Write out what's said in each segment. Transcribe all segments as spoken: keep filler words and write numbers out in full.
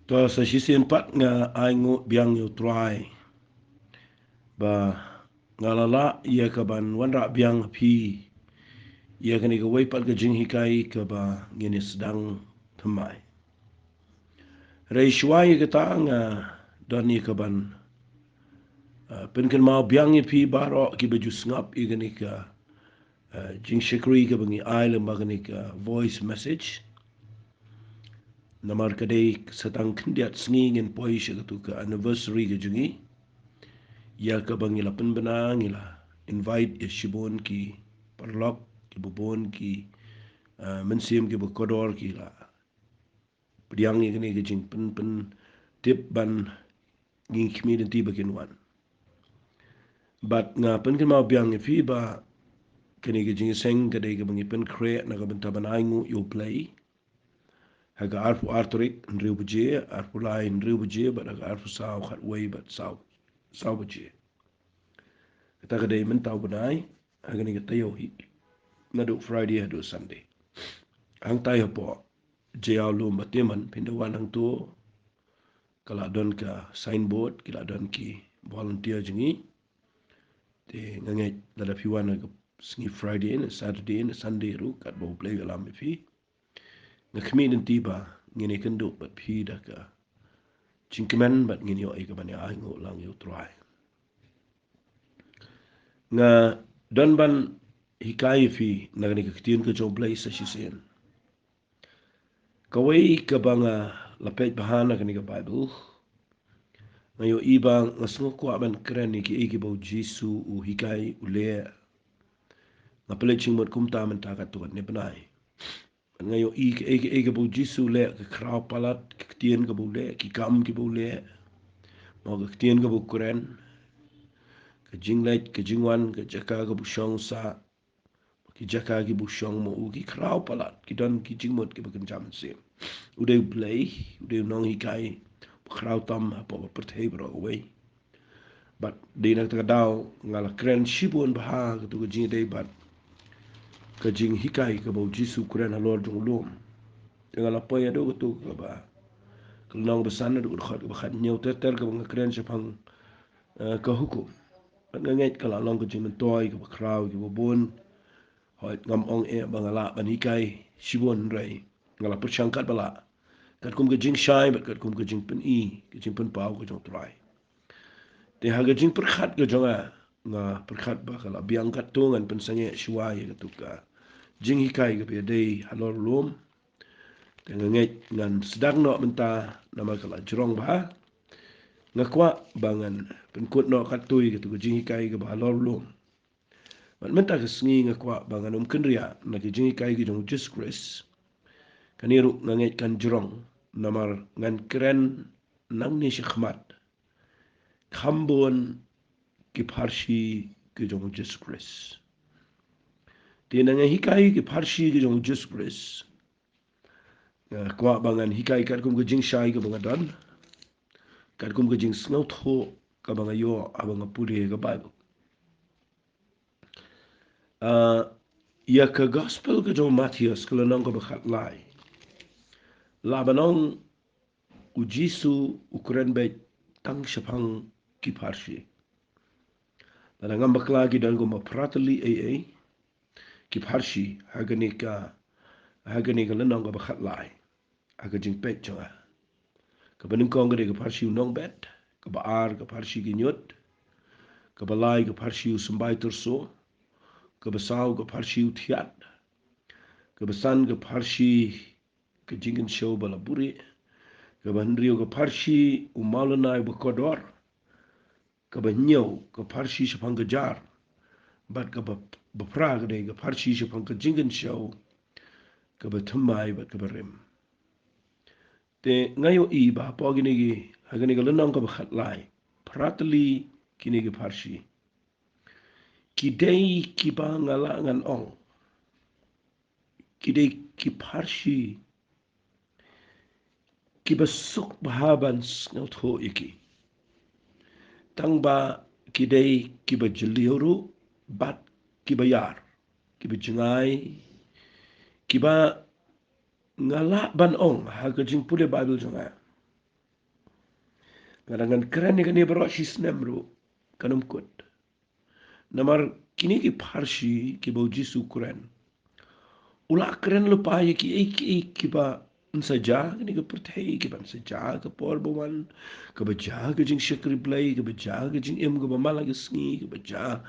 To sa shisien pat nga ai nguh biang ïa u Trai ba nga la lah ïa ka ban wanrah biang ha phi ïa kane kawei pat ka jinghikai kaba ngin ïa sdang thymmai. Hynrei shuwa ïa kata nga don ïa ka ban, ah, pynkynmaw biang ïa phi baroh kiba ju sngap ïa kane ka, ah, jingshakri kaba ngi ai lyngba kane ka voice message. Namar ka dei sa tang khyndiat sngi ngin poi sha katu ka anniversary ka jong ngi. Ïa kaba ngi la pynbna, ngi la invite ïa shibun ki paralok, kiba bun ki, ah, mynsiem kiba kordor ki la pdiang ïa kane ka jingpyn, pyntip ban ngin khmih lynti ba kin wan. Bad nga pynkynmaw biang ïa phi ba kane ka jingïaseng ka dei kaba ngi pynkhreh na ka bynta ban ai nguh ïa u Blei. Ha ka arphew ar tarik hynriew baje, arphew lai hynriew baje, bad ha ka arphew saw khatwei bad saw, saw baje. Kata ka dei mynta u bnai, ha kane ka taïew hi. Naduh Friday haduh Sunday. Hangtai hapoh Jaiaw Lum Bathiang phin da wan hangto, ka la don ka signboard, ki la don ki volunteer jong ngi. Te nga ngeit lada phi wan ha ka sngi Friday ne Saturday ne Sunday ruh katba u Blei u ïalam ïa phi, nga khmih lynti ba ngin ïakynduh bad phi da ka jingkmen bad ngin ïoh ïa ka ban ïa ai nguh lang ïa u Trai. Nga don ban hikai ïa phi na kane ka ktien ka jong u Blei sa shisien. Kawei kaba nga la peit bha na kane ka Bible, nga ïohi ba nga sngewkwah ban kren ïa kiei kiba u Jisu u hikai u leh. Nga pynleit jingmut kumta mynta katto katne bnai. Nga ïohi kiei kiei kaba u Jisu u leh, ka khraw palat ka ktien kaba u leh, ki kam kiba u leh, mo ka ktien kaba u kren, ka jingleit ka jingwan, ka jaka kaba u shong sah, ki jaka kiba u shong mo u, ki khraw palat, ki don ki jingmut kiba kynja mynsiem. U dei u Blei, u dei u nonghikai ba khraw tam hapoh ka pyrthei baroh kawei. Bad dei na kata ka daw nga la kren shibun bha ha katu ka jingïadei bad ka jinghikai kaba u Jisu u kren halor jong u lum. Te nga la poi haduh katu kaba ka lynnong ba san haduh ka dkhot kaba khathynñiew ter ter kaba nga kren shaphang, eh, ka hukum. Bad nga ngeit ka la long ka jingmyntoi kaba khraw kiba bun. Hooid ngam ong eh ba nga lah ban hikai shibun, hynrei nga la pyrshang katba lah, katkum ka jingshai bad katkum ka jingpyni, ka jingpynpaw ka jong u Trai. Te ha ka jingpyrkhat ka jong nga, nga pyrkhat ba ka la biang katto, ngan pynsangeh shuwa ïa katu ka jinghikai kaba ïadei halor u lum. Te nga ngeit ngan sdang noh mynta namar ka la jrong bha. Nga kwah ba ngan pynkut noh katto ïa katu ka jinghikai kaba halor u lum. Bad mynta ka sngi nga kwah ba ngan ym kynriah na ka jinghikai ka jong u Jisu Khrist. Kane ruh nga ngeit kan jrong namar ngan kren nangne shakhmat kham bun ki pharshi ki jong u Jisu Khrist. Te na nga hikai ki pharshi ki jong u Jisu Khrist, nga kwah ba ngan hikai katkum ka jingshai kaba nga don, katkum ka jingsngewthuh kaba nga ïoh haba nga pule ka Bible. Ah, ïa ka gospel ka jong u Mathaios ka lynnong kaba khatlai, lah ban ong u Jisu u kren beit tang shaphang ki pharshi. Lada ngam bakla ki don kumba phra tylli ei ei ki pharshi ha kane ka, ha kane ka lynnong kaba khatlai, ha ka jingpeit jong nga. Kaba nyngkong ka dei ka pharshi u nongbet, kaba ar ka pharshi ki ñiut, kaba lai ka pharshi u symbai tyrso, kaba saw ka pharshi u thiat, kaba san ka pharshi ka jingkynshew ba la buhrieh, kaba hynriew ka pharshi u mawlynnai ba kordor, kaba hynñiew ka pharshi shaphang ka jar, bad kaba, ba phra ka dei ka pharshi shaphang ka jingkynshew, kaba thymmai bad kaba rim. Te nga ïohi ba hapoh kine ki, ha kine ki lynnong kaba khatlai, phra tylli kine ki pharshi ki dei kiba nga lah ngan ong ki dei ki pharshi kiba suk bha ban sngewthuh ïa ki. Tang ba ki dei kiba jylliew ruh bad kiba ïar, kiba jngai, kiba nga lah ban ong ha ka jingpule Bible jong nga, Nga dang ngan kren ïa kane baroh shi snem ruh, kan ym kut. Namar kine ki pharshi kiba u Jisu u kren, u la kren lypa ïa kiei kiei kiba yn sa jia ha kane ka pyrthei, kiba yn sa jia ha ka por ba wan, kaba jia ha ka jingshakri Blei, kaba jia ha ka jingim kaba man la ka sngi, kaba jia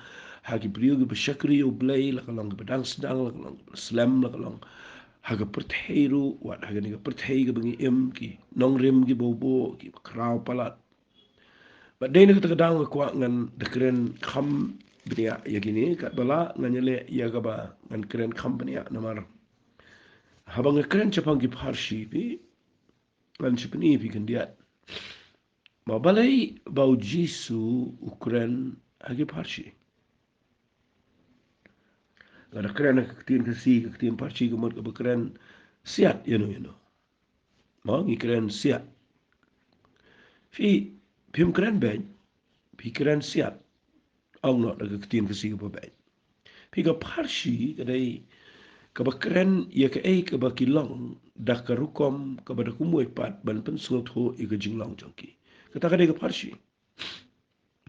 ha ki briew kiba shakri ïa u Blei, la ka long kiba dang sdang, la ka long kiba slem, la ka long ha ka pyrthei ruh, wat ha kane ka pyrthei kaba ngi im, ki nongrim kiba u buh, kiba khraw palat. Bad dei na kata ka daw nga kwah ngan da kren kham bniah ïa kine, katba lah ngan ïaleh ïa kaba ngan kren kham bniah namar haba nga kren shaphang ki pharshi, phi, ngan sa pyni ïa phi khyndiat. Ma balei ba u Jisu u kren ha ki pharshi? Nga da kren ha ka ktien Khasi, ka ktien pharshi ka mut kaba kren siat ïano ïano. Mo, ngi kren siat. Phi, phim kren beit, phi kren siat. Ong noh da ka ktien Khasi kaba beit. Phi, ka pharshi ka dei kaba kren ïa kaei kaba ki long da ka rukom kaba da kumwei pat ban pynsngewthuh ïa ka jinglong jong ki. Kata ka dei ka pharshi.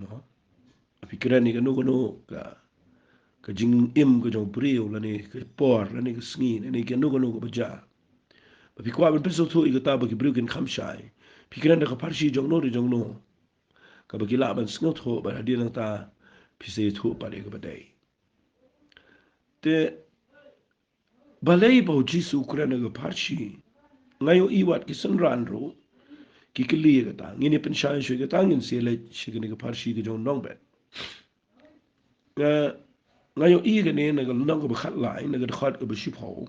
Mo? Phi kren ïa kano kano ka, ka jingim ka jong u briew, lane ka por, lane ka sngi, lane kano kano kaba jia. Ba phi kwah ban pynsngewthuh ïa kata ba ki briew kin kham shai, phi kren da ka pharshi jong no re jong no, kaba ki lah ban sngewthuh, bad hadien nangta phi sa ïathuh pat ïa kaba dei. Te balei ba u Jisu u kren ha ka pharshi? Nga ïohi wat ki synran ruh ki kylli ïa kata. Ngin ïa pynshai shuh ïa kata, ngin sa leit sha kane ka pharshi ka jong u nongbet. Nga, nga ïohi kane na ka lynnong kaba khatlai, na ka dkhot kaba shiphew,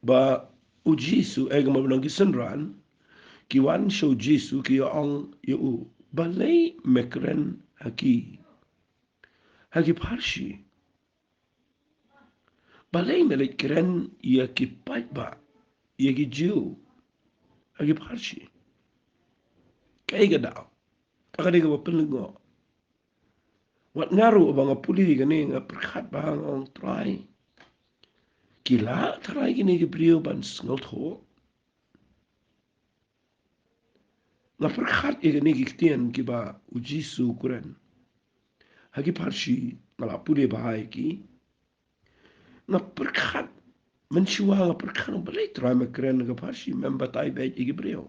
ba u Jisu, eh, ka mut ba nong ki synran ki wan sha u Jisu, ki ong ïa u, balei me kren ha ki, ha ki pharshi? Balei me leit kren ïa ki paidbah, ïa ki Jiw, ha ki pharshi? Kaei ka daw? Kata ka dei kaba pynlyngngoh. Wat nga ruh ba nga pule kane nga pyrkhat bha, nga ong, Trai, ki lah Trai kine ki briew ban sngewthuh? Nga pyrkhat ïa kine ki ktien kiba u Jisu u kren ha ki pharshi, nga la pule bha ïa ki. Nga pyrkhat, mynshuwa nga pyrkhat, balei Trai me kren ha ka pharshi, mem batai beit ïa ki briew?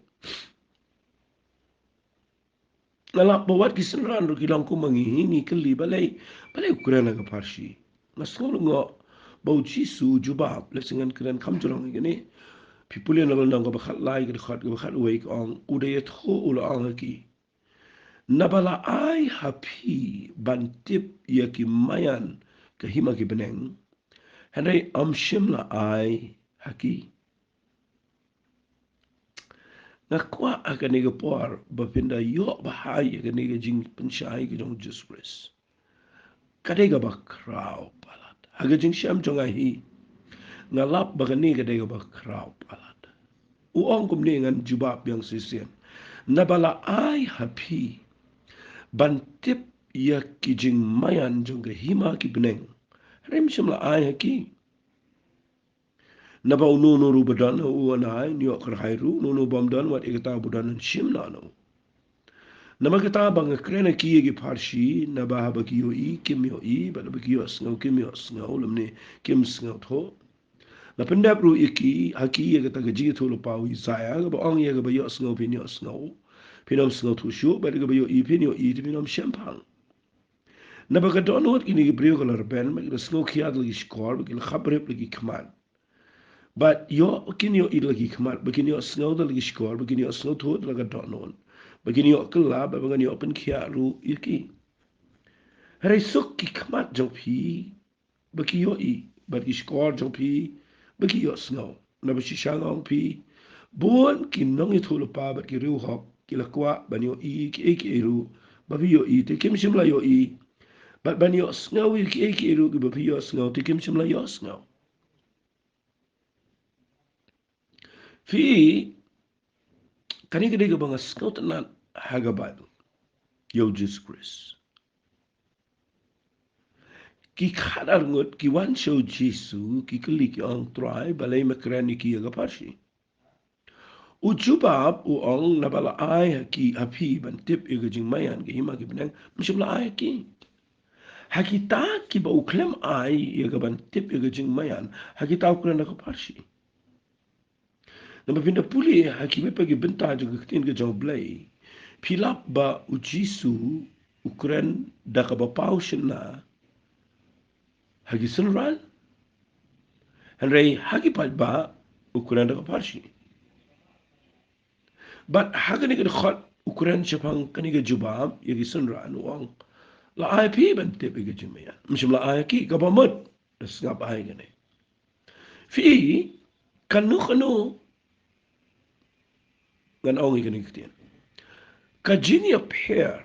Nga lap ba wat ki synran ruh ki long kum ma ngi, ngi kylli, balei, balei u kren ha ka pharshi? Nga sngew lyngngoh ba u Jisu u jubab, lehse ngan kren kham jrong ïa kane. Phi pule na ka lynnong kaba khatlai, ka dkhot kaba khatwei, ka ong, u da ïathuh u la ong ha ki, naba la ai ha phi ban tip ïa ki maïan ka hima ki bneng, hynrei ym shym la ai ha ki. Nga kwah ha kane ka por ba phin da ïoh bha ïa kane ka jingpynshai ka jong u Jisu Khrist. Ka dei kaba khraw palat. Ha ka jingshem jong nga hi, nga lap ba kane ka dei kaba khraw palat. U ong kumne, ngan jubab biang shisien. Naba la ai ha phi ban tip ïa ki jingmaïan jong ka hima ki bneng, hynrei ym shym la ai ha ki. Naba uno uno ruh ba don, ha u yn ai, yn ïoh kyrhai ruh; uno uno bym don, wat ïa kata ba don yn shim noh na u. Namar kata ba nga kren ha ki ïa ki pharshi, naba haba ki ïohi kim ïohi, bad haba ki ïohsngew kim ïohsngew, lymne kim sngewthuh. La pyndep ruh ïa ki, ha ki, ïa kata ka jingïathuhlypa u Isaïah, kaba ong, ïa kaba ïohsngew phin ïohsngew, phin ym sngewthuh shuh, bad ïa kaba ïohi phin ïohi, te phin ym shemphang. Naba ka dohnud kine ki briew ka la rben, bad ki la sngewkhia da la ki shkor, bad ki la khaprip da la ki khmat. Bad ïoh, kin ïohi da la ki khmat, bad kin ïohsngew da la ki shkor, bad kin ïohsngewthuh da la ka dohnud, bad kin ïoh kylla, bad ba ngan ïoh pynkhiah ruh ïa ki. Hynrei suk ki khmat jong phi ba ki ïohi, bad ki shkor jong phi ba ki ïohsngew. Naba shisha nga ong ïa phi, bun ki nongïathuhlypa bad ki riewhok ki la kwah ban ïohi kiei kiei ruh ba phi ïohi, te kim shym la ïohi, bad ban ïohsngew ïa kiei kiei ruh kiba phi ïohsngew, te kim shym la ïohsngew. Phi, kane ka dei kaba nga sngewtynnat ha ka Baibl ïa u Jisu Khrist. Ki khatar ngut ki wan sha u Jisu, ki kylli, ki ong, Trai, balei me kren ïa ki ha ka pharshi? U jubab u ong, naba la ai ha ki, ha phi ban tip ïa ka jingmaïan ka hima ki bneng, ym shym la ai ha ki. Ha kita kiba u khlem ai ïa ka ban tip ïa ka jingmaïan, ha kita u kren da ka pharshi. Namar phin da pule ha kiwei pat ki bynta jong ka ktien ka jong U Blei, phi lap ba U Jisu u kren da kaba paw shynna ha ki synran, hynrei ha ki paidbah u kren da ka pharshi. Bad ha kane ka dkhot u kren shaphang kane ka jubab ïa ki synran u ong, la ai ha phi ban tip ïa ka jingmaïan, ym shym la ai ha ki, kaba mut da sngap ai kane. Phi, kano kano, ngan ong ïa kane ka ktien, ka jingïapher,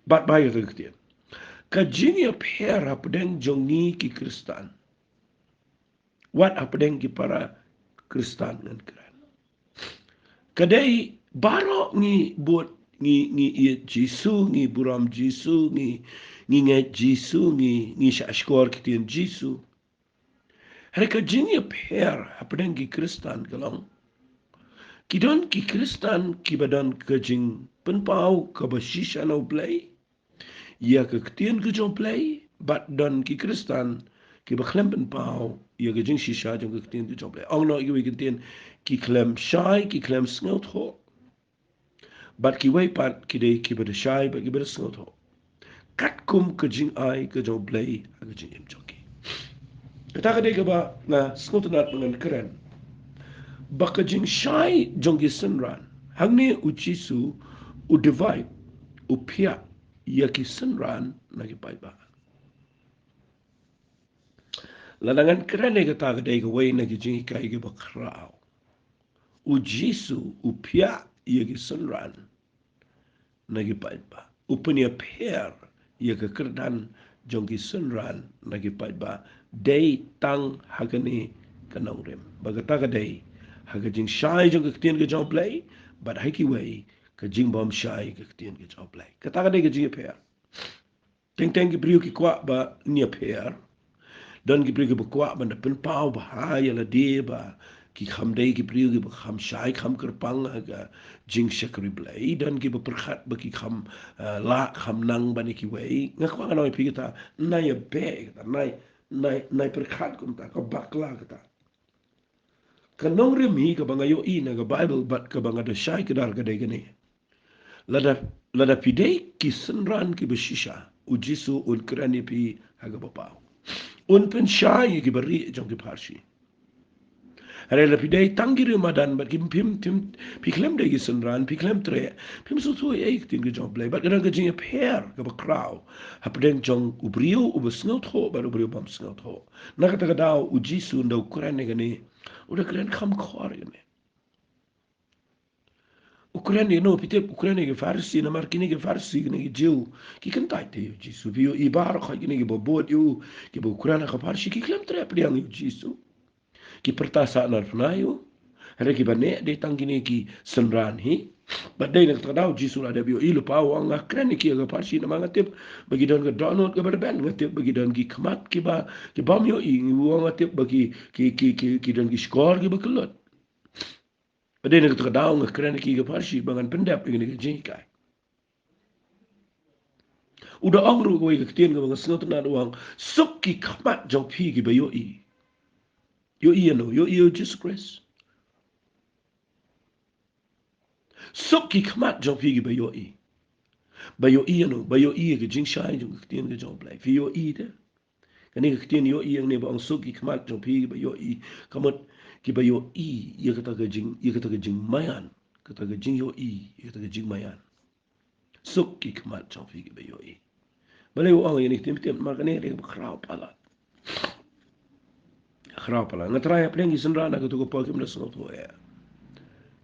bad ba ïa kata ka ktien, ka jingïapher hapdeng jong ngi ki Khristan, wat hapdeng ki para Khristan ngan kren. Ka dei baroh ngi bud, ngi, ngi ïeit Jisu, ngi burom Jisu, ngi, ngi ngeit Jisu, ngi, ngi shahshkor ktien Jisu. Hynrei ka jingïapher hapdeng ki Khristan ka long, ki don ki Khristan kiba don ka jingpynpaw kaba shisha na U Blei ïa ka ktien ka jong U Blei, bad don ki Khristan kiba khlem pynpaw ïa ka jingshisha jong ka ktien ka jong U Blei. Ong noh ïa kiwei ki ktien, ki khlem shai, ki khlem sngewthuh. Bad kiwei pat ki dei kiba da shai bad kiba da sngewthuh, katkum ka jingai ka jong U Blei ha ka jingim jong ki. Kata ka dei kaba nga sngewtynnad ba ngan kren, ba ka jingshai jong ki synran, hangne U Jisu u divide, u phiah ïa ki synran na ki paidbah. Lada ngan kren ïa kata, ka dei kawei na ki jinghikai kiba khraw. U Jisu u phiah ïa ki synran na ki paidbah, u pynïapher ïa ka kyrdan jong ki synran na ki paidbah, dei tang ha kane ka nongrim. Ba kata ka dei ha ka jingshai jong ka ktien ka jong U Blei, bad ha kiwei ka jingbymshai ka ktien ka jong U Blei. Kata ka dei ka jingïapher. Teng teng ki briew ki kwah ban ïapher. Don ki briew kiba kwah ban da pynpaw bha ïa lade ba ki kham dei ki briew kiba kham shai, kham kyrpang ha ka jingshakri Blei. Don kiba pyrkhat ba ki kham, eh, lah, kham nang ban ïa kiwei. Nga kwah ngan ong ïa phi kata, nai ïa beh kata, nai, nai, nai pyrkhat kumta, ka bakla kata. Ka nongrim hi kaba nga ïohi na ka Baibl bad kaba nga da shai kdar ka dei kane. Lada, lada phi dei ki synran kiba shisha, U Jisu un kren ïa phi ha kaba paw. Un pynshai ïa kiba rieh jong ki pharshi. Hynrei lada phi dei tang ki riewmadan bad ki phim, phim, phi khlem dei ki synran, phi khlem treh, phim sngewthuh ei ei ka ktien ka jong U Blei, bad ka don ka jingïapher kaba khraw hapdeng jong u briew uba sngewthuh bad u briew bym sngewthuh. Na kata ka daw U Jisu ynda u kren ïa kane, u da kren kham khor ïa kane. U kren ïa no, phi tip, u kren ïa ki Pharisi, namar kine ki Pharisi, kine ki Jiw, ki kyntait te ïa U Jisu. Phi ïohi baroh khoit kine kiba bud ïa u, kiba u kren ha ka pharshi, ki khlem treh pdiang ïa U Jisu. Ki pyrta sahnarphna ïa u. Hynrei kiba neh dei tang kine ki synran hi. Bad dei na kata ka daw U Jisu la dep ïohi lypa, u ong, nga kren ïa ki ha ka pharshi namar nga tip ba ki don ka dohnud kaba rben, nga tip ba ki don ki khmat kiba, ki bym ïohi, u ong, nga tip ba ki, ki, ki, ki, ki don ki shkor kiba kyllut. Bad dei na kata ka daw nga kren ïa ki ha ka pharshi ba ngan pyndep ïa kane ka jinghikai. U da ong ruh kawei ka ktien kaba nga sngewtynnad, u ong, suk ki khmat jong phi kiba ïohi. Ïohi ïa no? Ïohi ïa U Jisu Khrist. Suk ki khmat jong phi kiba ïohi. Ba ïohi ïa no? Ba ïohi ïa ka jingshai jong ka ktien ka jong U Blei. Phi ïohi te? Kane ka ktien ïohi hangne ba ong suk ki khmat jong phi kiba ïohi, ka mut kiba ïohi ïa kata ka jing, ïa kata ka jingmaïan, kata ka jingïohi, ïa kata ka jingmaïan. Suk ki khmat jong phi kiba ïohi. Balei u ong ïa kane ka ktien, phi tip, namar kane ka dei kaba khraw palat. Khraw palat. Nga tharai hapdeng ki synran ha kato ka por kim da sngewthuh ïa.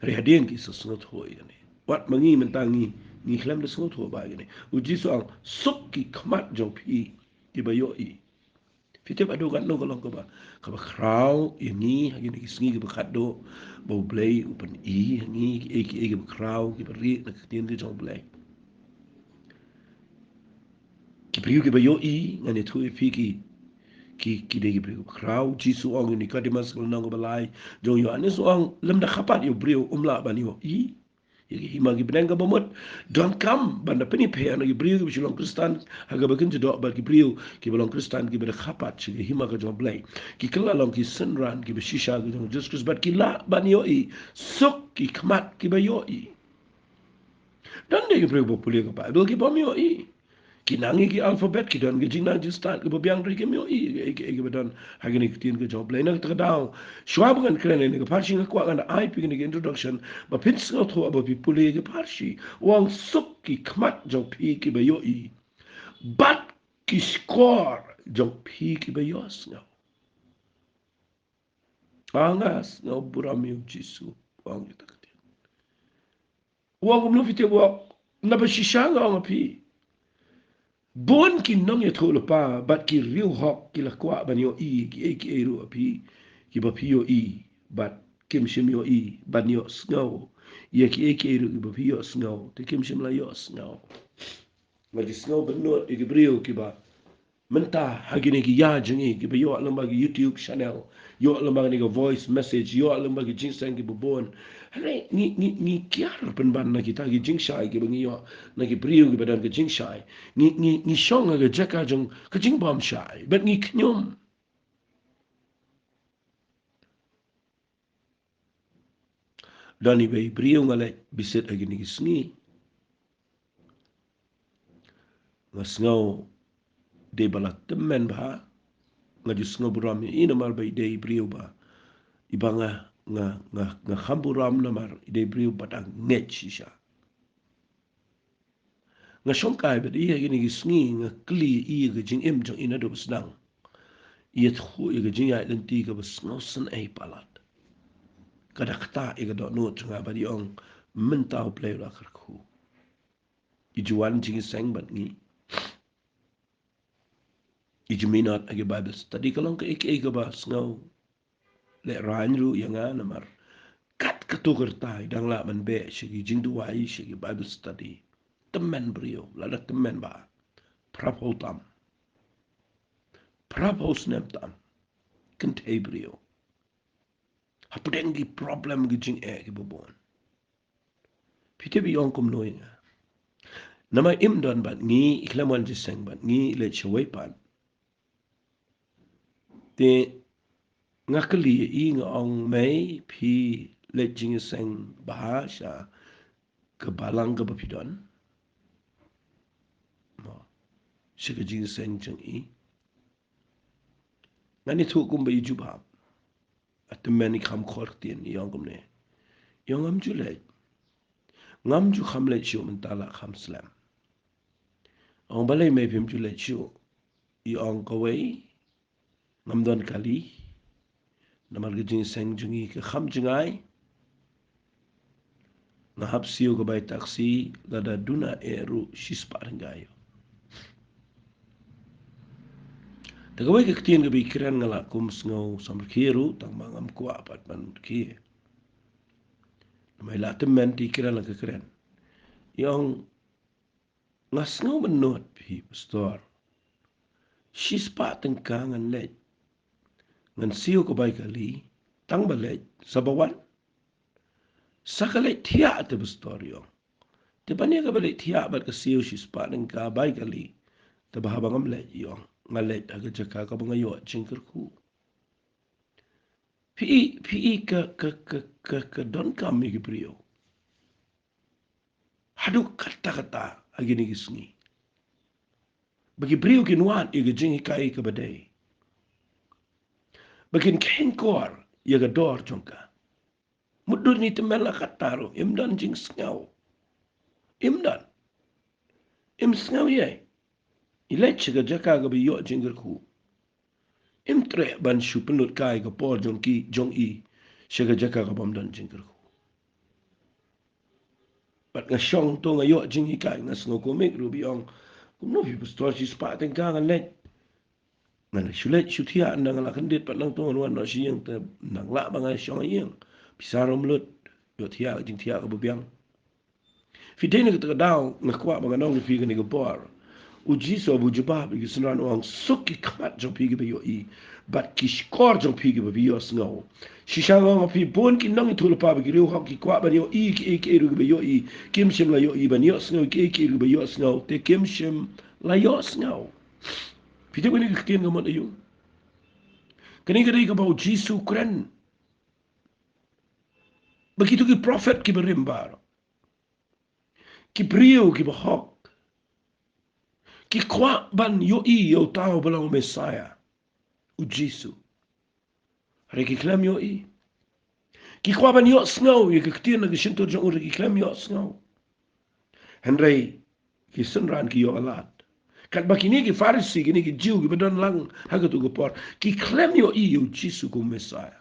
Hynrei hadien ki sa sngewthuh ïa kane. Wat ma ngi mynta ngi, ngi khlem da sngewthuh bha ïa kane. U Jisu u ong suk ki khmat jong phi kiba ïohi. Phi tip haduh katno ka long kaba, kaba khraw ïa ngi ha kine ki sngi kiba khatduh, ba U Blei u pyni ha ngi kiei kiei kiba khraw kiba rieh na ka ktien ka jong U Blei. Ki briew kiba ïohi, ngan ïathuh ïa phi, ki, ki, ki dei ki briew kiba khraw. Jisu u ong ïa u Nikodemus, ka lynnong kaba lai jong u Ïoannis, u ong, lymda khappud ïa u briew um lah ban ïohi ïa ka hima ki bneng. Kaba mut donkam ban da pynïapher na ki briew kiba shu long Khristan ha kaba kynja doh bad ki briew kiba long Khristan kiba da khappud sha ka hima ka jong U Blei. Ki kylla long ki synran kiba shisha ki jong U Jisu Khrist bad ki lah ban ïohi, suk ki khmat kiba ïohi. Don de ki briew ba pule ka Baibl ki bym ïohi. Ki nang ïa ki alphabet, ki don ki jingnang jingstad kiba biang, hynrei kim ïohi ïa kaei kaei kaba don ha kane ka ktien ka jong U Blei. Na kata ka daw, shuwa ba ngan kren ïa kane ka pharshi, nga kwah ngan da ai phi kane ka introduction ba phin sngewthuh haba phi pule ïa ka pharshi. U ong, suk ki khmat jong phi kiba ïohi bad ki shkor jong phi kiba ïohsngew. Ah, nga sngew burom ïa U Jisu, u ong ïa kata ka ktien. U ong kumno phi tip? U ong, naba shisha nga ong ïa phi, bun ki nongïathuhlypa bad ki riewhok ki la kwah ban ïohi kiei kiei ruh ïa phi, kiba phi ïohi, bad kim shym ïohi, ban ïohsngew ïa kiei kiei ruh kiba phi ïohsngew, te kim shym la ïohsngew. Nga ju sngew bynnud ïa ki briew kiba mynta ha kine ki ïa jong ngi kiba ïoh lyngba ki YouTube channel, ïoh lyngba kine ki voice message, ïoh lyngba ki jingïaseng kiba bun. Hynrei ngi, ngi, ngi kiar pynban na kita ki jingshai kiba ngi ïoh na ki briew kiba don ka jingshai. Ngi, ngi, ngi shong ha ka jaka jong ka jingbymshai bad ngi khñium. Don iwei i briew nga leit bisit ha kine ki sngi. Nga sngew dei ba la tymmen bha. Nga ju sngew burom ïa i namar ba i dei i briew ba, iba nga, nga, nga, nga kham burom namar i dei i briew ba dang ngeit shisha. Nga shongkai bad i ha kine ki sngi, nga kylli ïa i ka jingim jong i naduh ba sdang. I ïathuh ïa ka jingïaid lynti kaba sngewsynei palat. Ka da ktah ïa ka dohnud jong nga bad i ong, mynta U Blei u la kyrkhu. I ju wan jingïaseng bad ngi. I ju minot ha ki Bible study, ka long kaei kaei kaba sngew lehraiñ ruh ïa nga namar kat katto katne i dang lah ban beh sha ki jingduwai, sha ki Bible study. Tymmen briew, lada tymmen bha. Phra phew tam. Phra phew snem tam. Kynthei briew. Hapdeng ki problem ki jingeh kiba bun. Phi tip i ong kumno ïa nga? Namar im don bad ngi, i khlem wan jingïaseng bad ngi, i leit shawei pat. Te nga kylli ïa i, nga ong, mei, phi leit jingïaseng bha sha ka balang kaba phi don? Mo, sha ka jingïaseng jong i. Ngan ïathuh kumba i jubab. Te mynne i kham khor ktien, i ong kumne. I ong, ngam ju leit. Ngam ju kham leit shuh mynta la kham slem. Ong, balei mei phim ju leit shuh? I ong, kawei, ngam don kali. Namar ka jingïaseng jong ngi ka kham jngai. Nga hap siew ka bai taxi, lada duna eh ruh shispah tyngka ïoh. Te kawei ka ktien kaba i kren nga la kum sngew samrkhie ruh, tang ba ngam kwah pat ban rkhie. Namar i la tymmen te i kren la ka kren. I ong, nga sngew mynno phi, pastor. Shispah tyngka ngan leit. Ngan siew ka bai kali, tang ba leit, sa ba wan. Sa ka leit thiah te, pastor, i ong. Te ban ïa kaba leit thiah bad ka siew shispah tyngka bai kali. Te ba haba ngam leit, i ong, nga leit ha ka jaka kaba nga ïoh jingkyrkhu. Phi i, phi i ka, ka, ka, ka, ka donkam ïa ki briew. Haduh katta katta ha kine ki sngi. Ba ki briew kin wad ïa ka jinghikai kaba dei. Ba kin kheiñkor ïa ka dor jong ka. Mutdur ngi tymmen la katta ruh, im don jingsngew. Im don. Im sngew ïa i leit sha ka jaka kaba ïoh jingkyrkhu. Im treh ban shu pynlut kai ka por jong ki, jong i sha ka jaka kabym don jingkyrkhu. Bad nga shong to nga ïoh jinghikai, nga sngew kumne ruh, ba i ong, kumno phi, pastor, shispah tyngka ngan leit. Ngan shu leit shu thiah, nang la kyndit pat nangto ngan wan noh sha ïing, te nang lah ba nga shong ha ïing. Pisa ruh ym lut, ïoh thiah jingthiah kaba biang. Phi dei na kata ka daw nga kwah ba ngan ong ïa phi kane ka bor. U Jisu u jubab ïa ki synran u ong, suk ki khmat jong phi kiba ïohi bad ki shkor jong phi kiba phi ïohsngew. Shisha nga ong ïa phi, bun ki nongïathuhlypa bad ki riewhok ki kwah ban ïohi kiei kiei ruh kiba ïohi, kim shym la ïohi, ban ïohsngew kiei kiei ruh kiba ïohsngew te kim shym la ïohsngew. Phi tip kane ka ktien ka mut aïu? Kane ka dei kaba u Jisu u kren ba kito ki prophet kiba rim baroh, ki briew kiba hok, ki kwah ban ïohi ïa uta uba long u Messiah, u Jisu. Hynrei ki khlem ïohi. Ki kwah ban ïohsngew ïa ka ktien na ka shyntur jong u, hynrei ki khlem ïohsngew. Hynrei ki synran ki ïoh lad. Katba kine ki Pharisi, kine ki Jiw kiba don lang ha kato ka por, ki khlem ïohi ïa u Jisu kum u Messiah.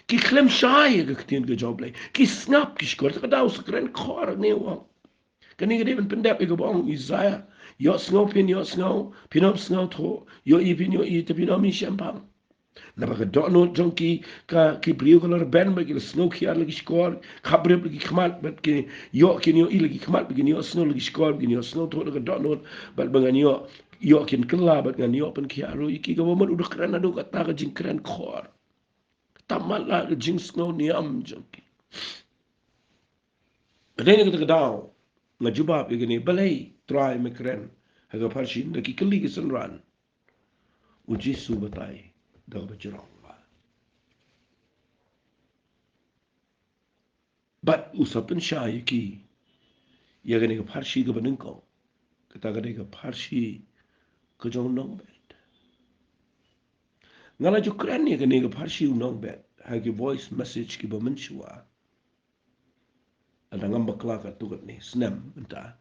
Ki khlem shai ïa ka ktien ka jong U Blei. Ki sngap, ki shkor. Te ka daw sa kren khor ne u ong. Kane ka dei ban pyndep ïa kaba ong u Isaiah. Ïohsngew phin ïohsngew, phin ym sngewthuh. Ïohi phin ïohi, te phin ym ïohi shemphang. Naba ka dohnud jong ki, ka, ki briew ka la rben bad ki la sngew khia la ki shkor, khapbrip la ki khmat, bad ki ïoh kin ïohi la ki khmat, bad kin ïohsngew la ki shkor, bad kin ïohsngew thuh la ka dohnud, bad ba ngan ïoh, ïoh kin kylla, bad ngan ïoh pynkhia ruh ïa ki. Kaba mut u da kren haduh katta ka jingkren khor. Katta matlah ka jingsngew niam jong ki. Ka dei na kata ka daw nga jubab ïa kane, balei Trai me kren ha ka pharshi, da ki kylli ki synran. U Jisu u batai da kaba jrong. Bad u sa pynshai ïa ki ïa kane ka pharshi kaba nyngkong. Kata ka dei ka pharshi ka jong u nongbet. Nga la ju kren ïa kane ka pharshi u nongbet ha ki voice message kiba mynshuwa. Lada ngam bakla katto katne snem mynta,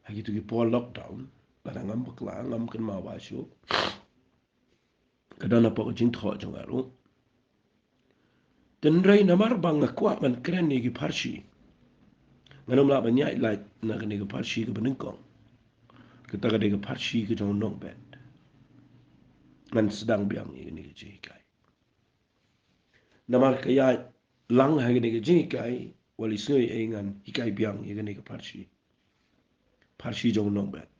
ha kito ki por lockdown, lada ngam bakla, ngam kynmaw ba shuh, ka don hapoh ka jingthoh jong nga ruh. Hynrei namar ba nga kwah ban kren ïa ki pharshi, ngan ym lah ban ïaid lait na kane ka pharshi kaba nyngkong. Kata ka dei ka pharshi ka jong u nongbet. Ngan sdang biang ïa kane ka jinghikai. Namar ka ïaid lang ha kane ka jinghikai, wat la isngew ei ei ngan hikai biang ïa kane ka pharshi. Pharshi jong u nongbet.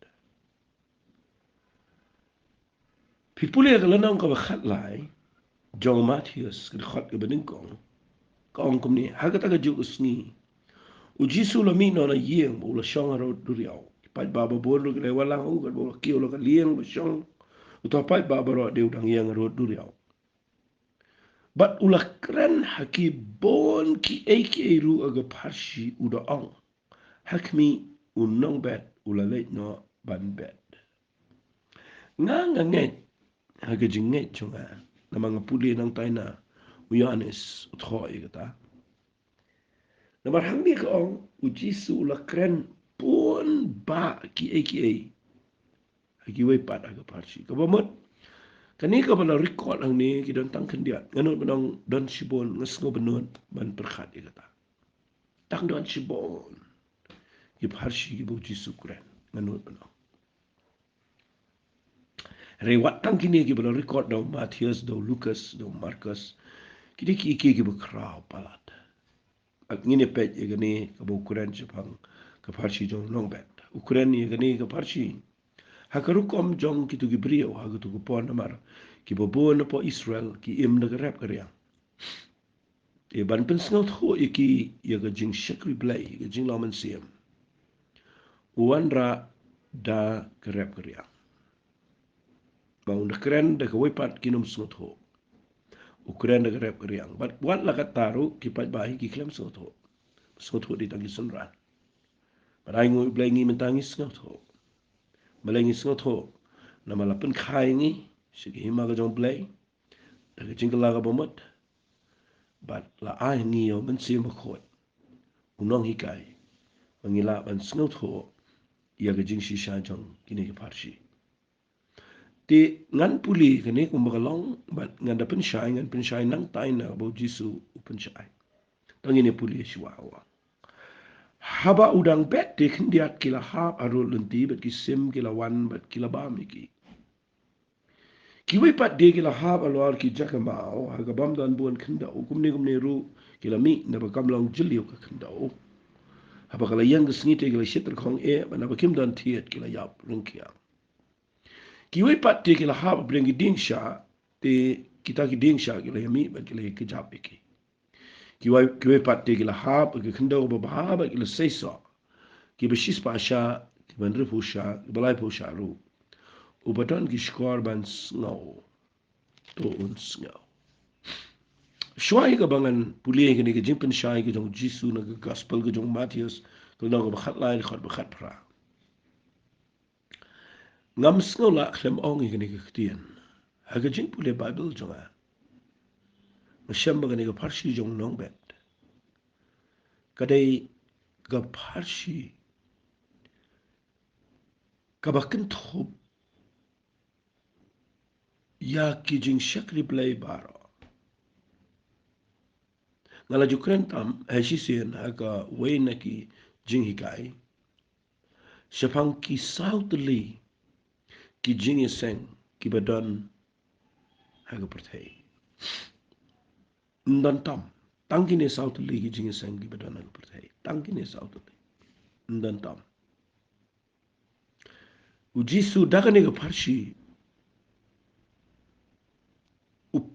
Phi pule ïa ka lynnong kaba khatlai jong u Mathaios, ka dkhot kaba nyngkong. Ka ong kumne, ha kata ka juh ka sngi u Jisu u la mih noh na ïing bad u la shong harud duriaw. Ki paidbah babun ruh ki la wan lang ha u, katba u la kiew la ka lieng ba shong uta u paidbah baroh, dei u dang ïeng harud duriaw. Bad u la kren ha ki bun kiei kiei ruh ha ka pharshi, u da ong, ha khmih, u nongbet u la leit noh ban bet. Nga nga ngeit ha ka jingngeit jong nga, namar nga pule nangtai na u Ïoannis u thoh ïa kata. Namar hangne ka ong, u Jisu u la kren bun bah kiei kiei ha kiwei pat ha ka pharshi. Kaba mut, kane kaba la record hangne ki don tang khyndiat. Nga nud ban ong don shibun, nga sngew bynnud ban pyrkhat ïa kata. Tang don shibun ki pharshi kiba u Jisu u kren, nga nud ban ong. Hynrei wat tang kine kiba la record da u Mathaios, da u Lukas, da u Markos, ki dei kiei kiei kiba khraw palat. Bad ngin ïa peit ïa kane kaba u kren shaphang ka pharshi jong u nongbet. U kren ïa kane ka pharshi ha ka rukom jong kito ki briew ha kato ka por, namar kiba bun hapoh Israel ki im da ka rep ka riang. Te ban pynsngewthuh ïa ki ïa ka jingshakri Blei, ïa ka jinglong mynsiem, u wanrah da ka rep ka riang. Ba un da kren da kawei pat kin ym sngewthuh. U kren da ka rep ka riang. Bad wat la katta ruh ki paidbah hi ki khlem sngewthuh. Sngewthuh dei tang ki synran. Bad ai nguh ïa U Blei ngi mynta ngi sngewthuh. Balei ngi sngewthuh? Namar la pynkha ïa ngi sha ka hima ka jong U Blei da ka jingkylla kaba mut. Bad la ai ha ngi ïa u Mynsiem Bakhuid, u nonghikai, ba ngin lah ban sngewthuh ïa ka jingshisha jong kine ki pharshi. Te ngan pule kane kumba ka long, bad ngan da pynshai, ngan pynshai nangtai na kaba u Jisu u pynshai. Tang ngin ïa pule shuwa. Haba u dang bet, te khyndiat ki la hap harud lynti, bad ki sim ki la wan bad ki la bam ïa ki. Kiwei pat de ki la hap halor ki jaka maw ha kaba ym don bun khyndew, kumne kumne ruh ki la mih naba kam long jylliew ka khyndew. Haba ka la ïeng ka sngi te ki la shit tyrkhong eh, bad naba kim don thied ki la ïap ryngkiang. Kiwei pat te ki la hap hapdeng ki dieng shah, te kita ki dieng shah ki la ïa mih bad ki la ïa kjap ïa ki. Kiwei, kiwei pat te ki la hap ha ki khyndew babha bad ki la seisoh. Kiba shispah shah, kiba hynriewphew shah, kiba laiphew shah ruh. Uba don ki shkor ban sngew, to un sngew. Shuwa ïa kaba ngan pule ïa kane ka jingpynshai ka jong u Jisu na ka gospel ka jong u Mathaios, ka lynnong kaba khatlai, dkhot ba khatphra. Ngam sngew lah khlem ong ïa kane ka ktien. Ha ka jingpule Baibl jong nga, nga shem ba kane ka pharshi jong u nongbet ka dei ka pharshi kaba kynthup ïa ki jingshakri Blei baroh. Nga la ju kren tam ha shisien ha kawei na ki jinghikai shaphang ki saw tylli ki jingïaseng kiba don ha ka pyrthei. Ym don tam. Tang kine saw tylli ki jingïaseng kiba don ha ka pyrthei. Tang kine saw tylli. Ym don tam. U Jisu da kane ka pharshi u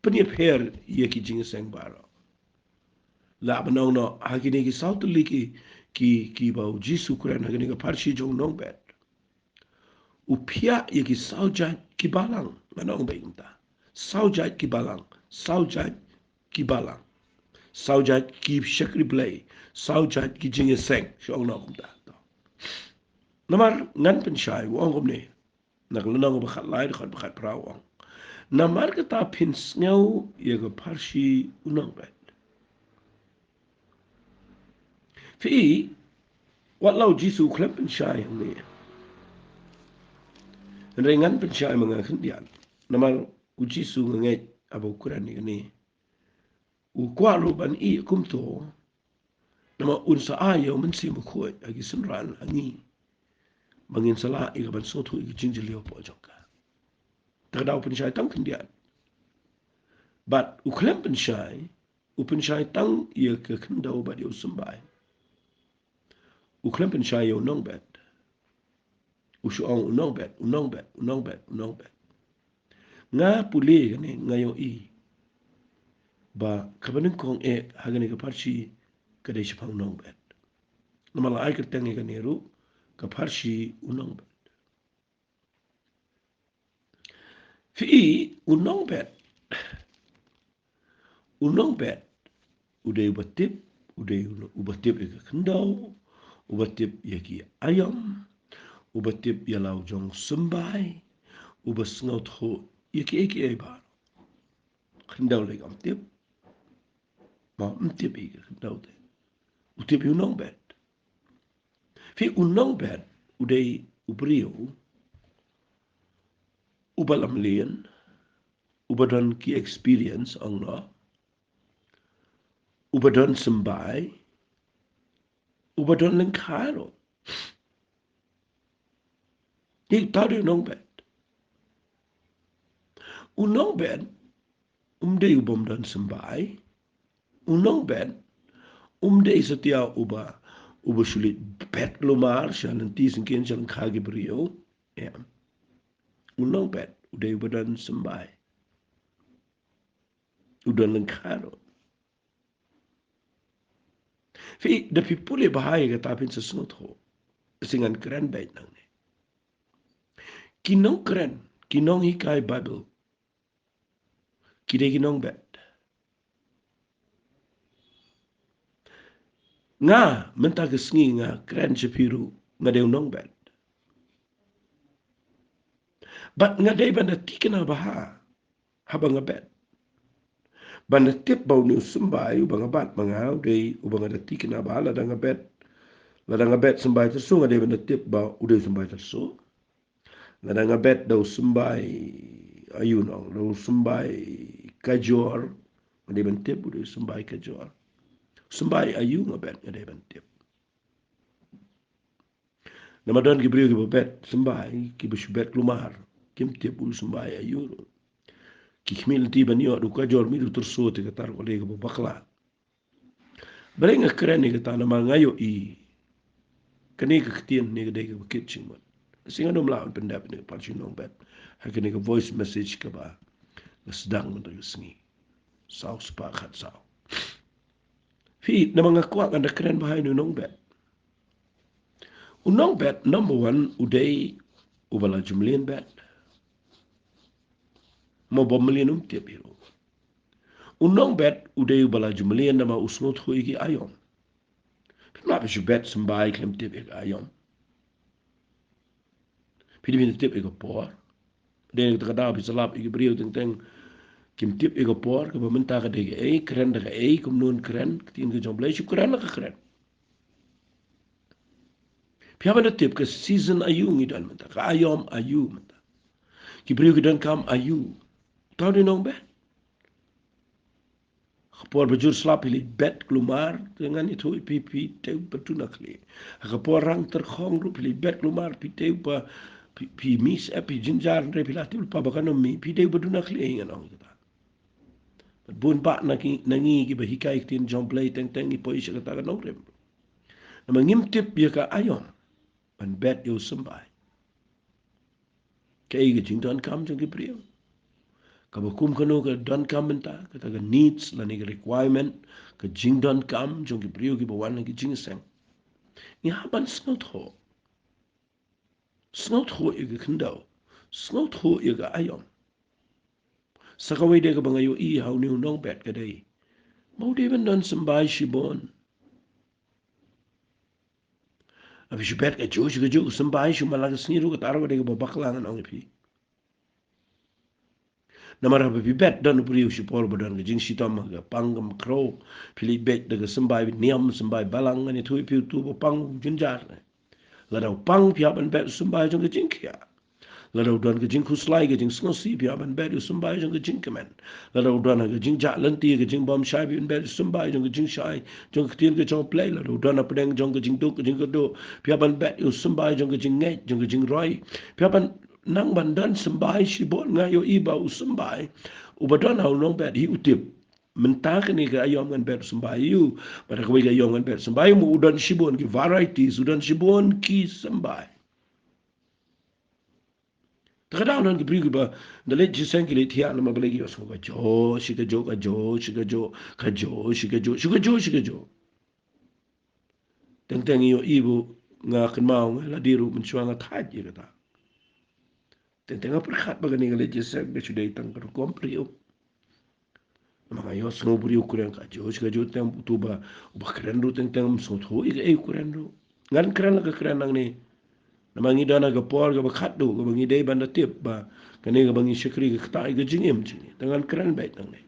pynïapher ïa ki jingïaseng baroh. Lah ban ong noh, ha kine ki saw tylli ki, ki, kiba u Jisu u kren ha kane ka pharshi jong u nongbet, u phiah ïa ki saw jait ki balang, ngan ong beit kumta. Saw jait ki balang, saw jait ki balang. Saw jait ki shakri Blei, saw jait ki jingïaseng, shu ong noh kumta. Namar ngan pynshai, u ong kumne. Na ka lynnong ba khatlai, dkhot ba khatphra u ong. Namar kata phin sngew ïa ka pharshi u nongbet. Phi i, wat la u Jisu u khlem pynshai hangne. Hynrei ngan pynshai ma nga khyndiat. Namar u Jisu nga ngeit haba u kren ïa kane, u kwah ruh ban ïeh kumto. Namar un sa ai ïa u Mynsiem Bakhuid ha ki synran ha ngi, ba ngin sa lah ïa ka ban sngewthuh ïa ki jingjylliew hapoh jong ka. Te ka daw pynshai tang khyndiat. Bad u khlem pynshai, u pynshai tang ïa ka khyndew bad ïa u symbai. U khlem pynshai ïa u nongbet. U shu ong u nongbet, u nongbet, u nongbet, u nongbet. Nga pule kane nga ïohi ba kaba nyngkong eh ha kane ka pharshi ka dei shaphang u nongbet. Namar la ai kyrteng ïa kane ruh ka pharshi u nongbet. Phi i, u nongbet. U nongbet u dei uba tip, u dei u-, uba tip ïa ka khyndew, uba tip ïa ki aïom, uba tip ïa la u jong u symbai, uba sngewthuh ïa kiei kiei baroh. Khyndew lei kam tip, ma um tip ïa ka khyndew te. U tip ïa u nongbet. Phi, u nongbet u dei u briew uba lamlien, uba don ki experience ong noh, uba don symbai, uba don lyngkha ruh. Te uta u dei u nongbet. U nongbet um dei uba ym don symbai. U nongbet um dei satia uba, uba shu leit bet kulmar sha lynti syngkien sha lyngkha ki briew. Em. U nongbet u dei uba don symbai, u don lyngkha ruh. Phi, da phi pule bha ïa kata phin sa sngewthuh. Te ngan kren beit nangne. Ki nongkren, ki nonghikai Baibl, ki dei ki nongbet. Nga, mynta ka sngi nga kren sha phi ruh, nga dei u nongbet. Bad nga dei ban da thikna bha haba nga bet. Ban da tip ba une u symbai uba nga bat ma nga u dei uba nga da thikna bha, lada nga bet, lada nga bet symbai Tyrso, nga dei ban da tip ba u dei u symbai Tyrso. Lada nga bet da u symbai, aïu nong, da u symbai Kajor, nga dei ban tip u dei u symbai Kajor. Symbai aïu nga bet, nga dei ban tip. Namar don ki briew kiba bet symbai, kiba shu bet kulmar, kim tip u symbai aïu ruh. Ki khmih lynti ban ïoh da u Kajor mih da u Tyrso, te kata ruh ka dei kaba bakla. Balei nga kren ïa kata? Namar nga ïohi Kane ka ktien ne ka dei kaba kit jingmut. Shisha ngam lah ban pyndep ïa kane ka parshi nongbet ha kane ka voice message kaba nga sdang mynta ka sngi. Saw spah khatsaw. Phi, namar nga kwah ngan da kren bha ïa une u nongbet. U nongbet, number one, u dei uba la ju mlien bad. Mo bym mlien um tip hi ruh. U nongbet u dei uba la ju mlien namar u sngewthuh ïa ki aïom. Phim lah ba shu bet symbai khlem tip ïa ka aïom. Phi dei phin tip ïa ka por. Dei na kata ka daw phi sa lap ïa ki briew teng teng kim tip ïa ka por, kaba mynta ka dei kaei, kren da kaei, kumno kren, ka ktien ka jong U Blei, shu kren la ka kren. Phi hap ban da tip ka season aïu ngi don mynta, ka aïom aïu mynta. Ki briew ki donkam aïu. Tang dei nongbet. Ha ka por ba jur slap phi leit bet kulmar, te ngan ïathuh ïa phi, phi dei ba duna khlieh. Ha ka por rang tyrkhong ruh phi leit bet kulmar, phi dei ba, phi, phi miss, eh, phi jynjar, hynrei phi la tip lypa ba kan ym mih, phi dei ba duna khlieh, ngan ong kata. Bad bun bah na ki, na ngi kiba hikai ktien jong U Blei teng teng ngi poi sha kata ka nongrim. Namar ngim tip ïa ka aïom ban bet ïa u symbai. Kaei ka jingdonkam jong ki briew? Kaba kum kano ka donkam mynta, kata ka needs lane ka requirement, ka jingdonkam jong ki briew kiba wan ha ki jingïaseng. Ngi hap ban sngewthuh. Sngewthuh ïa ka khyndew. Sngewthuh ïa ka aïom. Sa kawei de kaba nga ïohi ha une u nongbet ka dei, ba u dei ban don symbai shibun. Haba shu bet kajuh, shu kajuh ka symbai, shu man la ka sngi ruh kata ruh ka dei kaba bakla, ngan ong ïa phi. Namar haba phi bet, don u briew shipor ba don ka jingshitom ha ka pang ka makhraw, phi leit bet da ka symbai niam, symbai balang, ngan ïathuh ïa phi, uto uba pang u jynjar. Lada u pang, phi hap ban bet u symbai jong ka jingkhiah. Lada u don ka jingkhuslai, ka jingsngewsih, phi hap ban bet u symbai jong ka jingkmen. Lada u don ka jingjah lynti, ka jingbam shai, phi hap ban bet u symbai jong ka jingshai jong ka ktien ka jong U Blei. Lada u don hapdeng jong ka jingduk, ka jingkyrduh, phi hap ban bet u symbai jong ka jingngeit, jong ka jingroi. Phi hap ban nang ban don symbai shibun, nga ïohi ba u symbai uba don ha u nongbet hi u tip. Mynta kane ka aïom ngan bet symbai ïa u, bad kawei ka aïom ngan bet symbai ïa u, mo u don shibun ki varieties, u don shibun ki symbai. Te ka dang don ki briew kiba da leit jingïaseng ki leit thiah namar balei ki ïohsngew kajuh shi kajuh, kajuh shi kajuh, kajuh shi kajuh, shi kajuh shi kajuh. Teng teng ïohi ba nga kynmaw, nga la dei ruh mynshuwa nga thait ïa kata. Teng teng nga pyrkhat ba kane ka leit jingïaseng ka shu dei tang ka rukom briew. Namar nga ïohsngew briew u kren kajuh shi kajuh, teng uto uba, uba kren ruh teng teng ym sngewthuh ïa kaei u kren ruh. Ngan kren la ka kren nangne. Namar ngi don ha ka por kaba khatduh kaba ngi dei ban da tip ba kane kaba ngi shakri ka ktah ïa ka jingim jong ngi. Te ngan kren beit nangne.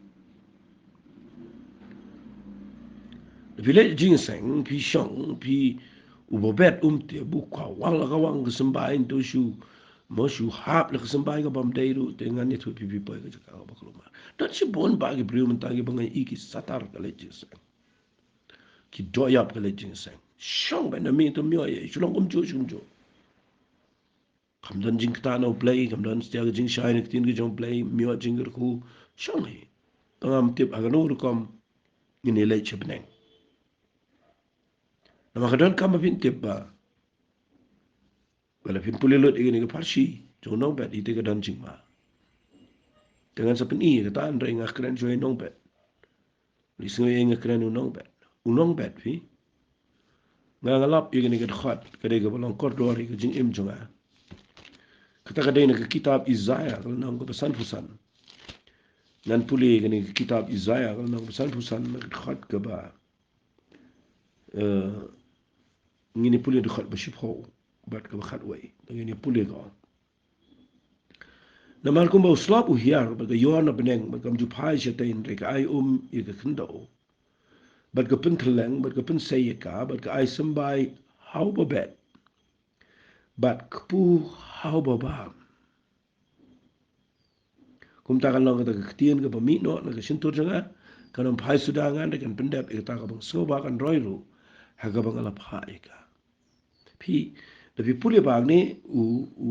Phi leit jingïaseng, phi shong, phi, uba bet um tip, u kwah wang la ka wang ka symbai, ntu shu, mo shu hap la ka symbai kabym dei ruh, te ngan ïathuh ïa phi, phi poi ka jaka kaba kulmar. Don shibun bah ki briew mynta kiba nga ïohi ki satar ka leit jingïaseng. Ki doh ïap ka leit jingïaseng. Shong beit na miet, to mih ïa, shu long kumjuh, shu kumjuh. Kam don jingktah na U Blei, kam don satia ka jingshai na ka ktien ka jong U Blei, mih ïa jingkyrkhu, shong hi. Te ngam tip ha kano ka rukom ngin ïaleit sha bneng. Namar ka donkam ba phin tip ba, ba lada phin pule lut ïa kane ka parshi jong u nongbet, ïa te ka don jingma. Te ngan sa pyni ïa kata, hynrei nga kren shuwa ïa u nongbet. Lehse nga ïa nga kren u nongbet. U nongbet phi. Nga, nga lap ïa kane ka dkhot, ka dei kaba long kordor ïa ka jingim jong nga. Kata ka dei na ka kitab Isaiah, ka lynnong kaba sanphew san. Ngan pule ïa kane ka kitab Isaiah, ka lynnong kaba sanphew san, na ka dkhot kaba, eh, ngin ïa pule dkhot ba shiphew bad kaba khatwei. Ngin ïa pule ka ong. Namar kumba u slap u hiar, bad ka ïor na bneng, bad kam ju phai shatei, hynrei ka ai um ïa ka khyndew, bad ka pynthylliang, bad ka pynsei ïa ka, bad ka ai symbai ha uba bet, bad kpu ha uba bam. Kumta kan long kata ka ktien kaba mih noh na ka shyntur jong nga, kan ym phai suda nga, hynrei kan pyndep ïa kata kaba nga sngewbha kan roi ruh ha kaba nga la phah ïa ka. Phi, da phi pule ba hangne u, u,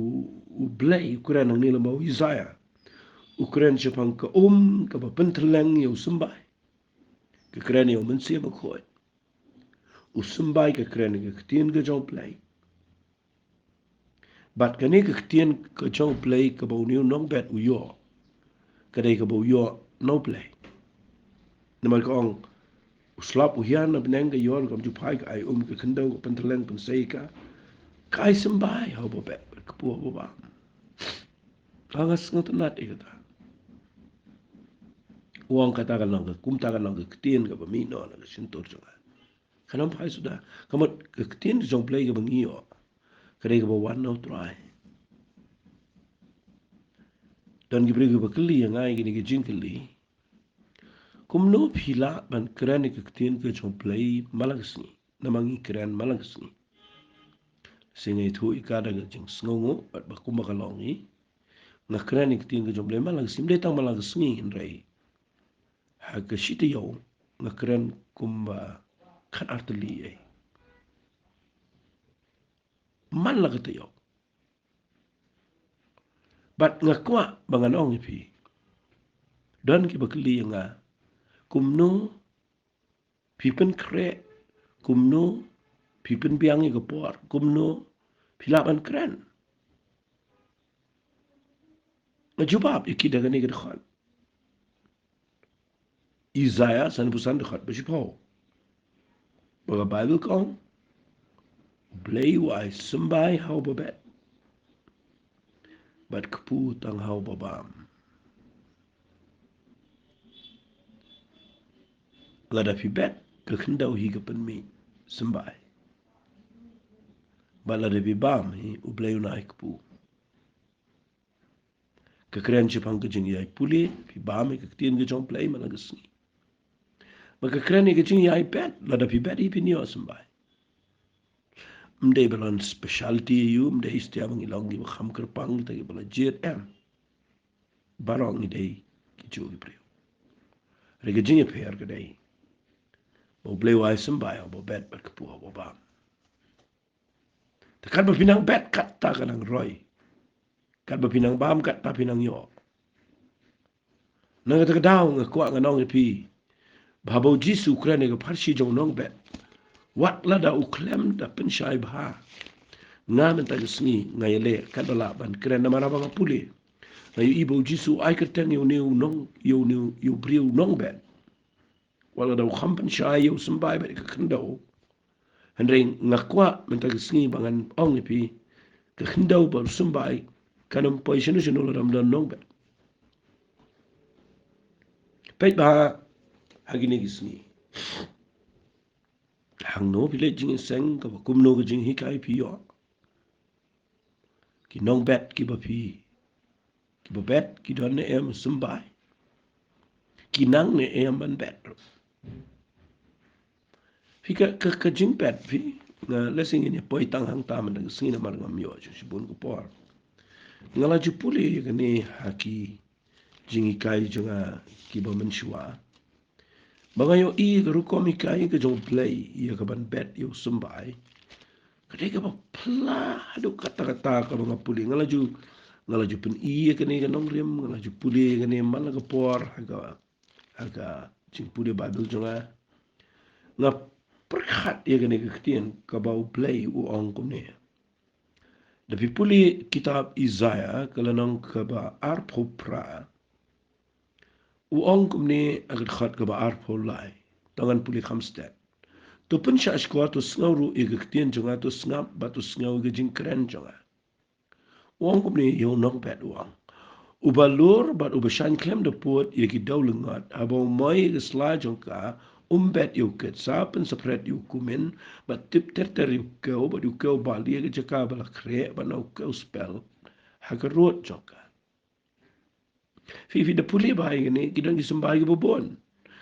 u Blei u kren hangne lem bad u Isaiah. U kren shaphang ka um kaba pynthylliang ïa u symbai. Ka kren ïa u Mynsiem Bakhuid. U symbai ka kren ïa ka ktien ka jong U Blei. Bad kane ka ktien ka jong U Blei kaba une u nongbet u ïoh, ka dei kaba u ïoh na U Blei. Namar ka ong, u slap u hiar na bneng, ka ïor kam ju phai, ka ai um, ka khyndew ka pyntylleng pynsei, ka ka ai symbai ha uba bet, ka kpu ha uba bam. Nga sngewtynnat ïa kata. U ong kata ka long ka, kumta ka long ka ktien kaba mih noh na ka shyntur jong nga. Kan ym phai suda. Ka mut ka ktien jong U Blei kaba ngi ïoh, ka dei kaba wan na U Trai. Don ki briew kiba kylli ïa nga ïa kine ki jingkylli. Kumno phi lah ban kren ïa ka ktien ka jong U Blei man la ka sngi? Namar ngi kren man la ka sngi. Shi nga ithuh ïa ka da ka jingsngewnguh bad ba kumba ka long hi. Nga kren ïa ka ktien ka jong U Blei man la ka sngi, ym dei tang man la ka sngi, hynrei ha ka shi taïew nga kren kumba khatar tylli ei. Man la ka taïew. Bad nga kwah ba ngan ong ïa phi. Don kiba kylli ïa nga, kumno phi pynkhreh, kumno phi pynbiang ïa ka por, kumno phi lah ban kren? Nga jubab ïa ki da kane ka dkhot. Isaiah sanphew san dkhot ba shiphew. Ba ka Baibl ka ong, U Blei u ai symbai ha uba bet, bad kpu tang ha uba bam. Lada phi bet, ka khyndew hi ka pynmih symbai. Bad lada phi bam hi, U Blei un ai kpu. Ka kren shaphang ka jingïai pule, phi bam ïa ka ktien ka jong U Blei man la ka sngi. Bad ka kren ïa ka jingïai bet, lada phi bet hi phin ïoh symbai. Ym dei ba long specialty ïa u, ym dei stia ba ngi long kiba kham kyrpang, kita kiba la jied, em. Baroh ngi dei kijuh ki briew. Hynrei ka jingïapher ka dei ba U Blei u ai symbai ha uba bet bad kpu ha uba bam. Te katba phi nang bet, katta ka nang roi. Katba phi nang bam, katta phi nang ïoh. Na kata ka daw nga kwah ngan ong ïa phi, ba haba U Jisu u kren ïa ka pharshi jong u nongbet, wat lada u khlem da pynshai bha, nga mynta ka sngi nga ïaleh katba lah ban kren namar haba nga pule, nga ïohi ba U Jisu u ai kyrteng ïa une u nong, ïa une u, ïa u briew u nongbet. Wat lada u kham pynshai ïa u symbai bad ïa ka khyndew. Hynrei nga kwah mynta ka sngi ba ngan ong ïa phi, ka khyndew bad u symbai kan ym poi shano shano lada ym don nongbet. Peit bha ha kine ki sngi. Hangno phi leit jingïaseng, kaba kumno ka jinghikai phi ïoh. Ki nongbet kiba phi, kiba bet, ki don ne em symbai? Ki nang ne em ban bet? Phi ka, ka, ka jingbet phi, nga lehse ngin ïa poi tang hangta mynta ka sngi namar ngam ïoh shibun ka por. Nga la ju pule ïa kane ha ki jinghikai jong nga kiba mynshuwa. Ba nga ïohi ka rukom hikai ka jong U Blei ïa ka ban bet ïa u symbai, ka dei kaba pla haduh katta katta kaba nga pule. Nga la ju, nga la ju pyni ïa kane ka nongrim, nga la ju pule ïa kane man la ka por ha ka, ha ka jingpule Baibl jong nga. Nga pyrkhat ïa kane ka ktien kaba U Blei u ong kumne. Da phi pule kitab Isaiah ka lynnong kaba arphew phra, u ong kumne ha ka dkhot kaba arphew lai. To ngan pule kham stet. To pynshah shkor, to sngew ruh ïa ka ktien jong nga, to sngap bad to sngew ïa ka jingkren jong nga. U ong kumne ïa u nongbet, u ong, uba lur bad uba shaiñ khlem da pud ïa ki dewlyngngod, haba u moi ïa ka sla jong ka, um bet ïa u kit, sa pynsaphriang ïa u kumin, bad tip ter ter ïa u kew, bad ïa u kew bali ha ka jaka ba la khreh, bad na u kew spel ha ka rud jong ka. Phi, phi da pule bha ïa kane, ki don ki symbai kiba bun.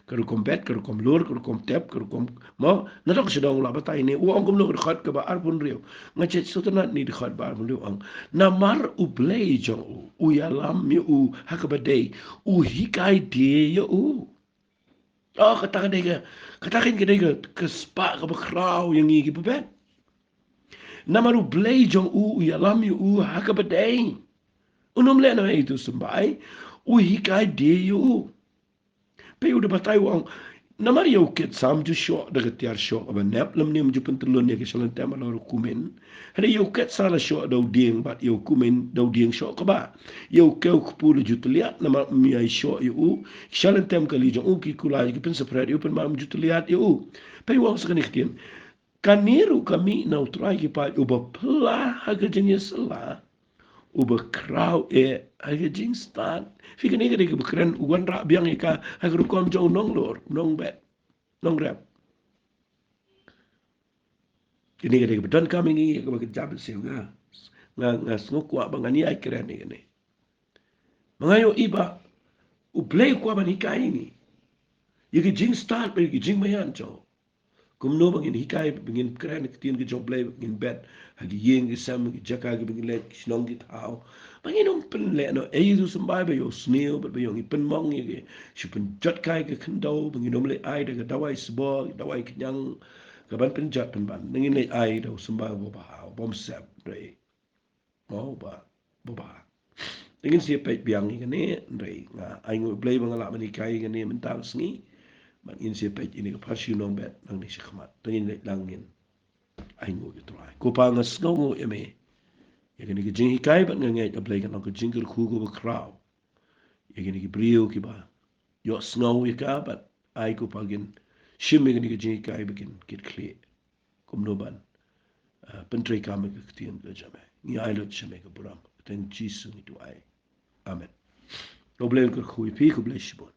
Ka rukom bet, ka rukom lur, ka rukom tep, ka rukom, mo, naduh sha dong la batai ne, u ong kumno ha ka dkhot kaba arphew hynriew. Nga sngewtynnat ne dkhot ba arphew hynriew u ong. Namar U Blei jong u, u ïalam ïa u ha kaba dei, u hikai die ïa u. Oh, kata ka dei ka, kata ka dei ka, ka spah kaba khraw ïa ngi kiba bet. Namar U Blei jong u, u ïalam ïa u ha kaba dei. Un ym leh noh ïa u symbai, u hikai die ïa u. Peit u da batai u ong, Namar ïa u Ketsam ju shoh da ka tiar shoh kaba nep, lymne ym ju pyntyllun ïa ka shalynter halor u kumin. Hynrei ïa u Ketsa la shoh da u dieng bad ïa u kumin da u dieng shoh kaba. Ïa u Kew Kpu la ju tylliat namar ym ïai shoh ïa u. Shalynter kali jong u ki kular ki pynsaphriang ïa u, pynban ym ju tylliat ïa u. Peit, u ong sa kane ka ktien. Kane ruh ka mih na u Trai ki paid uba pla ha ka jingïasylla, uba khraw eh ha ka jingstad. Phi, kane ka dei kaba kren u wanrah biang ïa ka ha ka rukom jong u nonglor, u nongbet, u nongrep. Kane ka dei kaba donkam ïa ngi, ïa kaba ka jam siew nga. Nga, nga sngew kwah ba ngan ïai kren ïa kane. Ma nga ïohi ba U Blei u kwah ban hikai ïa ngi ïa ka jingstad bad ïa ka jingmaïan jong u. Kumno ba ngin hikai, ba ngin kren ïa ka ktien ka jong U Blei, ba ngin bet ha ki ïing ki sem, ki jaka kiba ngin leit, ki shnong ki thaw, ba ngin ym pynlehnohei ïa u symbai, ba ïohsniew bad ba ïoh ngi pynmong ïa ki, shu pynjot kai ka khyndew, ba ngin ym leit ai da ka dawai sbor, dawai khñiang, kaban pynjot pynban. Ngin leit ai da u symbai uba bha, uba bymsep, dei. Mo ba, ba bha. Te ngin sa peit biang ïa kane, hynrei nga ainguh ïa U Blei ba nga lah ban hikai ïa kane mynta ka sngi. Bad ngin sa peit ïa kane ka pharshi u nongbet nangne shakhmat. Te ngin leit lang, ngin ainguh ïa U Trai. Ko Pa, nga sngewnguh ïa me ïa kane ka jinghikai, bad nga ngeit ïa U Blei kan long ka jingkyrkhu kaba khraw ïa kine ki briew kiba ïohsngew ïa ka, bad ai ko Pa kin shim ïa kane ka jinghikai ba kin kit khlieh. Kumno ban, ah, pyntreikam ïa ka ktien ka jong me. Ngi ai lut sha me ka burom. Kyrteng Jisu ngi duwai. Amen. Ko Blei un kyrkhu ïa phi, ko Blei shibun.